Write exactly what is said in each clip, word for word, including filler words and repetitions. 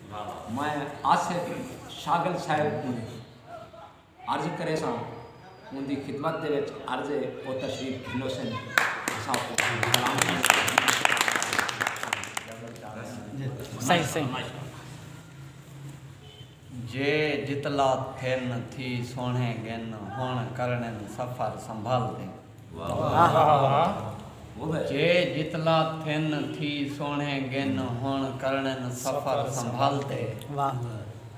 میں آصف شاگل صاحب کوں عرض کریساں، اوندی خدمت دے وچ عرض ہے، او تشریف گھنوسن، اساں کوں سلام۔ جے جتلا تھن تھی سوہݨے گن، ہݨ کرݨن سفر سنبھال تے۔ جے جتلا تھن تھی سوہݨے گن، ہݨ کرݨن سفر سنبھال تے۔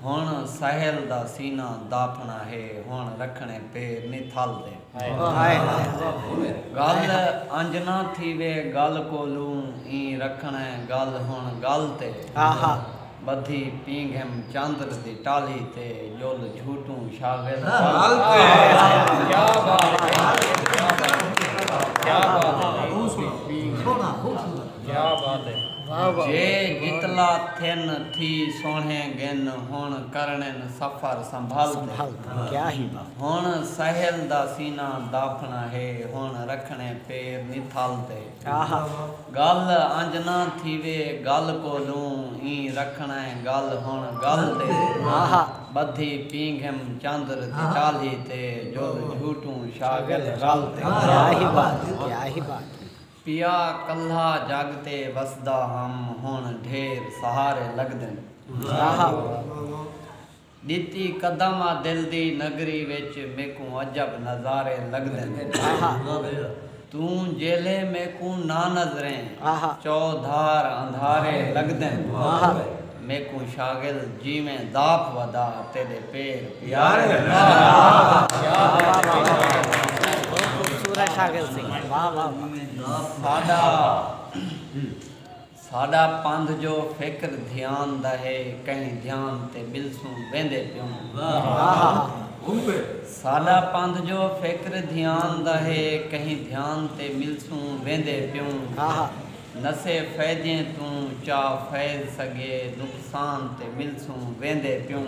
ہݨ سہیل دا سینہ داپݨا ہے، ہݨ رکھݨے پیر نی تھل تے۔ گل انج نہ تھیوے گل کولوں، ایں رکھݨے گل ہݨ گل تے۔ ٻدھی پینگھم چندر دی ٹالھی تے، جل جھوٹوں شاغل گل تے۔ جے جتلا تھن تھی سوہݨے گن، ہݨ کرݨن سفر سنبھال تے۔ ہݨ سہیل دا سینہ داپݨا ہے، ہݨ رکھݨے پیر نی تھل تے۔ گل انج نہ تھیوے گل کولوں، ایں رکھݨے گل ہݨ گل تے۔ ٻدھی پینگھم چندر دی ٹالھی تے، جل جھوٹوں شاغل گل تے۔ پیا کلھا جڳ تے وسدا ہم، ہݨ ڈھیر سہارے لڳدن۔ ݙتی قدم آ دل دی نگری وچ، میکوں عجب نظارے لڳدن۔ توں جیلھے میکوں نہ نظریں، چودھار اندھارے لڳدن۔ میکوں شاغل جیویں داپ ودا، تیݙے پیر پیارے لڳدن۔ ساݙا ساݙا پندھ جو فکر دھیان دا ہے، کہیں دھیان تے ملسوں ویندے پیوں۔ ساݙا پندھ جو فکر دھیان دا ہے، کہیں دھیان تے ملسوں ویندے پیوں۔ نسے فیدیں توں چا فیض سڳے، نقصان تے ملسوں ویندے پیوں۔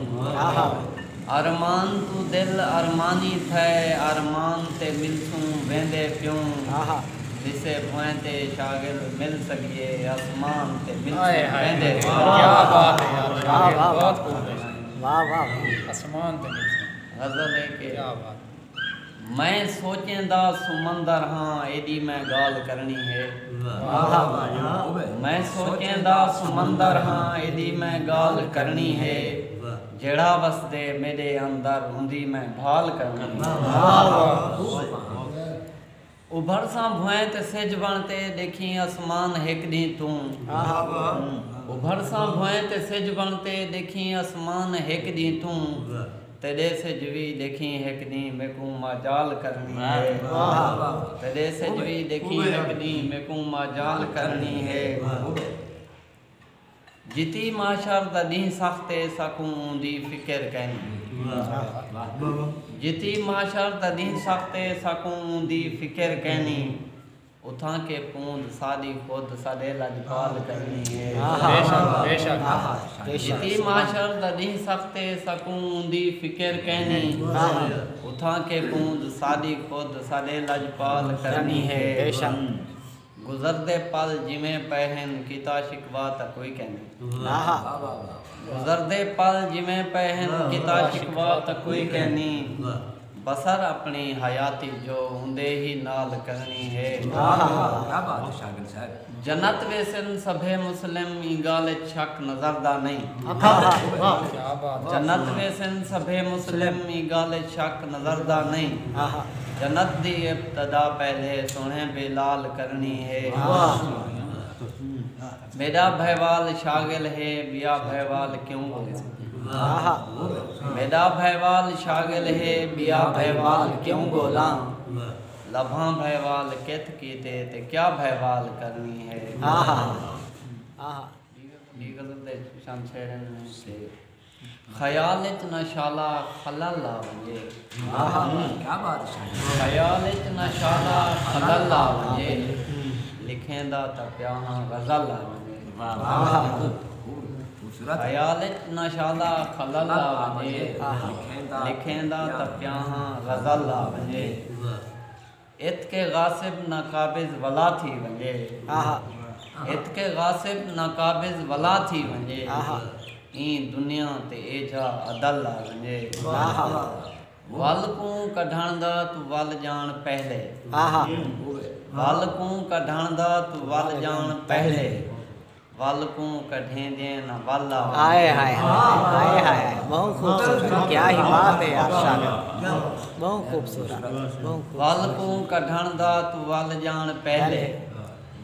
ارمان توں دل ارمانی تھئے، ارمان تے ملسوں ویندے پیوں۔ ݙسے بھوئیں تے شاغل مل سڳیے، اسمان تے ملسوں ویندے پیوں۔ غزل ہے کہ میں سوچیں دا سمندر ہاں، ایݙی میں ڳالھ کرݨی ہے۔ میں سوچیں دا سمندر ہاں، ایݙی میں ڳالھ کرݨی ہے۔ جیڑھا وسدے میݙے اندر، اوندی میں بھال کرݨی ہے۔ ابھرساں بھوئیں تے سجھ بݨ تے، ݙیکھیں اسمان ہک ݙینہہ توں۔ ابھرساں بھوئیں تے سجھ بݨ تے، ݙیکھیں اسمان ہک ݙینہہ توں۔ تیݙے سجھ وی ݙیکھیں ہک ݙینہہ، میکوں ماجال کرݨی ہے۔ تیݙے سجھ وی ݙیکھیں ہک ݙینہہ، میکوں ماجال کرݨی ہے۔ جتی محشر دا ݙینہہ سخت اے، ساکوں اوندی فکر کینی۔ جتی محشر دا ݙینہہ سخت اے، ساکوں اوندی فکر کینی۔ اتھاں کے پوند ساݙی خود ساݙے لڄپال کرݨی ہے۔ جتی محشر دا ݙینہہ سخت اے، ساکوں اوندی فکر کینی۔ اتھاں کے پوند ساݙی خود ساݙے لڄپال کرݨی ہے۔ گزردے پل جیویں پئے ہن، کیتا شکوہ تاں کوئی کینی۔ گزردے پل جیویں پئے ہن، کیتا شکوہ تاں کوئی کینی۔ بسر اپݨی حیاتی جو اوندے ہی نال کرݨی ہے۔ جنت ویسن سبھے مسلم، ایں ڳالھ اچ شک نظر دا نئیں۔ جنت ویسن سبھے مسلم، ایں ڳالھ اچ شک نظر دا نئیں۔ جنت دی ابتدا پہلے سوہݨے بلال کرݨی ہے۔ میݙا بھیوال شاغل ہے، ٻیا بھیوال کیوں ڳولاں؟ میݙا بھیوال شاغل ہے، ٻیا بھیوال کیوں ڳولاں؟ لبھاں بھیوال کتھ کیتے، تے کیا بھیوال کرݨی ہے؟ ٻی غزل دے چند شعر ہن تے خیال اچ نہ شالا خلل آ ونڄے۔ خیال اچ نہ شالا خلل آ ونڄے۔ لکھیندا تاں پیا ہاں غزل آ ونڄے۔ خیال اچ نہ شالا خلل آ ونڄے۔ لکھیندا تاں پیا ہاں غزل آ ونڄے۔ اتھ کے غاصب نہ قابض ولا تھی ونڄے۔ اتھ کے غاصب نہ قابض ولا تھی ونڄے۔ ایں دنیا تے ایجھا عدل آ ونڄے۔ ول کوں کڈھݨ دا توں ول ڄاݨ پہلے۔ ول کوں کڈھݨ دا توں ول ڄاݨ پہلے۔ ول کوں کڈھیندیں نہ ول آ ونڄے۔ ہائے ہائے ہائے ہائے ہائے، بہت خوبصورت، کیا ہی بات ہے یار شاگرد، بہت خوبصورت، بہت خوبصورت۔ ول کوں کڈھݨ دا توں ول ڄاݨ پہلے۔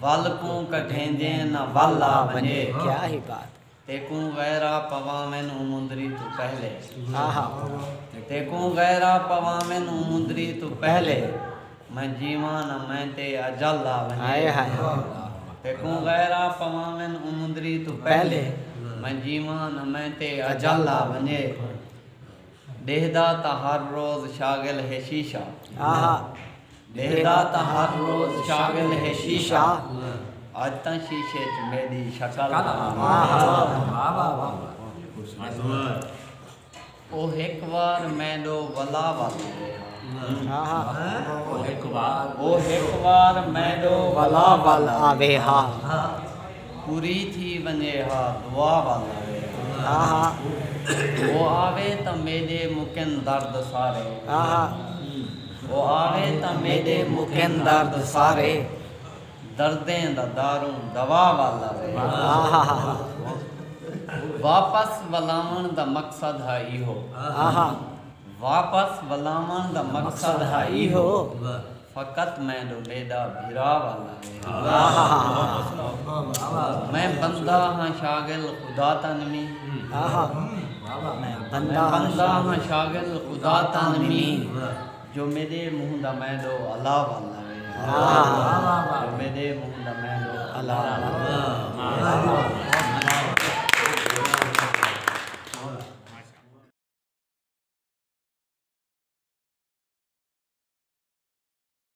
ول کوں کڈھیندیں نہ ول آ ونڄے۔ کیا ہی بات۔ تیکوں غیرا پواون اوں مندری توں پہلے۔ آہا۔ تیکوں غیرا پواون اوں مندری توں پہلے۔ میں جیواں نہ میں تے اجل آ ونڄے۔ ہائے ہائے۔ تیکوں غیرا پواون اوں مندری توں پہلے۔ میں جیواں نہ میں تے اجل آ ونڄے۔ ݙیہدا تاں ہر روز شاغل ہے شیشہ۔ آہا۔ ݙیہدا تاں ہر روز شاغل ہے شیشہ۔ اڄ تاں شیشے اچ میݙی شکل آ ونڄے۔ آہا۔ او ہک وار میݙو ولا ول آوے ہا۔ آہا۔ او ہک وار میݙو ولا ول آوے ہا۔ پوری تھی ونڄے ہا دعا ول آوے ہا۔ آہا۔ او آوے تاں میݙے مکن درد سارے۔ آہا۔ او آوے تاں میݙے مکن درد سارے۔ دردیں دا داروں دوا ول آوے۔ آہا۔ واپس ولاوݨ دا مقصد ہا ایہو۔ آہا۔ واپس ولاوݨ دا مقصد ہا ایہو۔ فقط میݙو میݙا بھرا ول آوے۔ آہا۔ میں بندہ ہاں شاغل خدا تاں نمی۔ آہا۔ میں بندہ ہاں شاغل خدا تاں نمی۔ جو میݙے منہ دا میݙو الا ول آوے۔ آہا۔ جو میݙے منہ دا میݙو الا ول آوے۔